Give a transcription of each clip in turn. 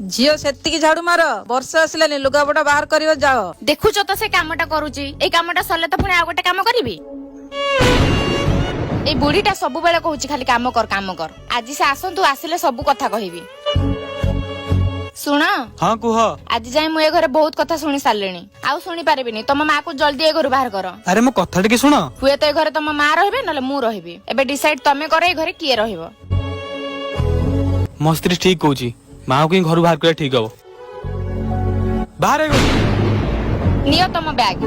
ଝିଅ, ସେତିକି ଝାଡୁ ମାର, ବର୍ଷା ଆସିଲାନି, ଲୁଗାପଟା ବାହାର କରିବ, ଯାଅ। ଦେଖୁଛ ତ, ସେ କାମଟା କରୁଛି। ଏଇ କାମଟା ସରିଲେ ତ ପୁଣି ଆଉ ଗୋଟେ କାମ କରିବି। ଏଇ ବୁଢୀଟା ସବୁବେଳେ କହୁଛି ଖାଲି କାମ କର, କାମ କର। ଆଜି ସେ ଆସନ୍ତୁ, ଆସିଲେ ସବୁ କଥା କହିବି। ଶୁଣ। ହଁ, କୁହ। ଆଜି ଯାଏ ମୁଁ ଏ ଘରେ ବହୁତ କଥା ଶୁଣି ସାରିଲିଣି, ଆଉ ଶୁଣି ପାରିବିନି। ତମ ମାକୁ ଜଲ୍ଦି ଏ ଘରୁ ବାହାର କର। ଆରେ, ମୋ କଥା ଟିକେ ଶୁଣ। ହୁଏତ ଏ ଘରେ ତମ ମା ରହିବେ, ନହେଲେ ମୁଁ ରହିବି। ଏବେ ଡିସାଇଡ ତମେ କର, ଏ ଘରେ କିଏ ରହିବ। ମୋ ସ୍ତ୍ରୀ ଠିକ କହୁଛି, ମାକୁ ହିଁ ଘରୁ ବାହାର କରିବା ଠିକ ହବ। ବାହାରେ ଘରୁ। ନିଅ ତମ ବ୍ୟାଗ।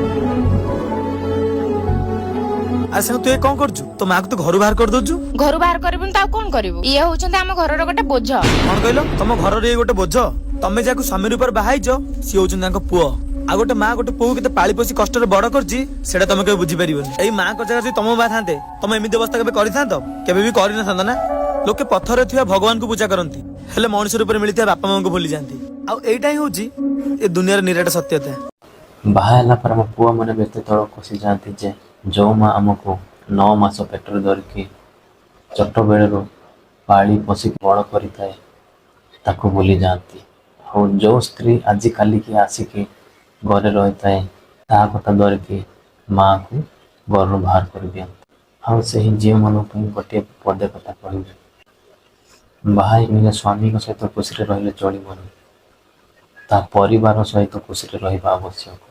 ଆରେ ସାଙ୍ଗ, ତୁ ଏ କଣ କରୁଛୁ? ତୋ ମାକୁ ତୁ ଘରୁ ବାହାର କରିଦଉଛୁ? ଘରୁ ବାହାର କରିବୁନି ତ ଆଉ କଣ କରିବୁ? ଇଏ ହଉଛନ୍ତି ଆମ ଘରର ଗୋଟେ ବୋଝ। କଣ କହିଲ? ତମ ଘରର ଇଏ ଗୋଟେ ବୋଝ? ତମେ ଯାହାକୁ ସ୍ୱାମୀ ରୂପରେ ବାହା ହେଇଛ, ସିଏ ହଉଛନ୍ତି ତାଙ୍କ ପୁଅ। ଆଉ ଗୋଟେ ମା ଗୋଟେ ପୁଅକୁ କେତେ ପାଳି ପୋଷି କଷ୍ଟରେ ବଡ କରିଛି, ସେଇଟା ତମେ କେବେ ବୁଝିପାରିବନି। ଏଇ ମାଙ୍କ ଜାଗାରେ ଯଦି ତମ ମା ଥାନ୍ତେ, ତମେ ଏମିତି ଅବସ୍ଥା କେବେ କରିଥାନ୍ତ? କେବେ ବି କରିନଥାନ୍ତ ନା। ଲୋକେ ପଥରରେ ଥିବା ଭଗବାନଙ୍କୁ ପୂଜା କରନ୍ତି, ହେଲେ ମଣିଷ ରୂପରେ ମିଳିଥିବା ବାପା ମାଙ୍କୁ ଭୁଲି ଯାଆନ୍ତି। ଆଉ ଏଇଟା ହିଁ ହଉଛି ଏ ଦୁନିଆର ନିରାଟ ସତ୍ୟତା। ବାହା ହେଲା ପରେ ଆମ ପୁଅମାନେ ବି ଏତେ ତଳ ଖସି ଯାଆନ୍ତି ଯେ ଯେଉଁ ମା ଆମକୁ 9 ମାସ ପେଟରେ ଧରିକି ଛୋଟ ବେଳରୁ ପାଳି ପୋଷିକି ବଡ଼ କରିଥାଏ, ତାକୁ ଭୁଲି ଯାଆନ୍ତି। ଆଉ ଯେଉଁ ସ୍ତ୍ରୀ ଆଜିକାଲିକି ଆସିକି ଘରେ ରହିଥାଏ, ତା କଥା ଧରିକି ମାଆକୁ ଘରରୁ ବାହାର କରିଦିଅନ୍ତି। ଆଉ ସେହି ଝିଅମାନଙ୍କ ପାଇଁ ଗୋଟିଏ ପଦେ କଥା କହିବି, ବାହା ହେଇକି ନିଜ ସ୍ୱାମୀଙ୍କ ସହିତ ଖୁସିରେ ରହିଲେ ଚଳିବନି, ତା ପରିବାର ସହିତ ଖୁସିରେ ରହିବା ଆବଶ୍ୟକ।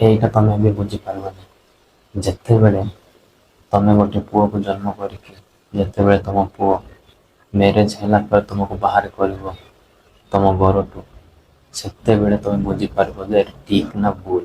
ଏଇଟା ତମେ ଏବେ ବୁଝିପାରିବନି। ଯେତେବେଳେ ତମେ ଗୋଟେ ପୁଅକୁ ଜନ୍ମ କରିକି, ଯେତେବେଳେ ତମ ପୁଅ ମ୍ୟାରେଜ ହେଲା ପରେ ତମକୁ ବାହାର କରିବ ତମ ଘରଠୁ, ସେତେବେଳେ ତମେ ବୁଝିପାରିବ ଯେ ଏଟା ଠିକ ନା ଭୁଲ।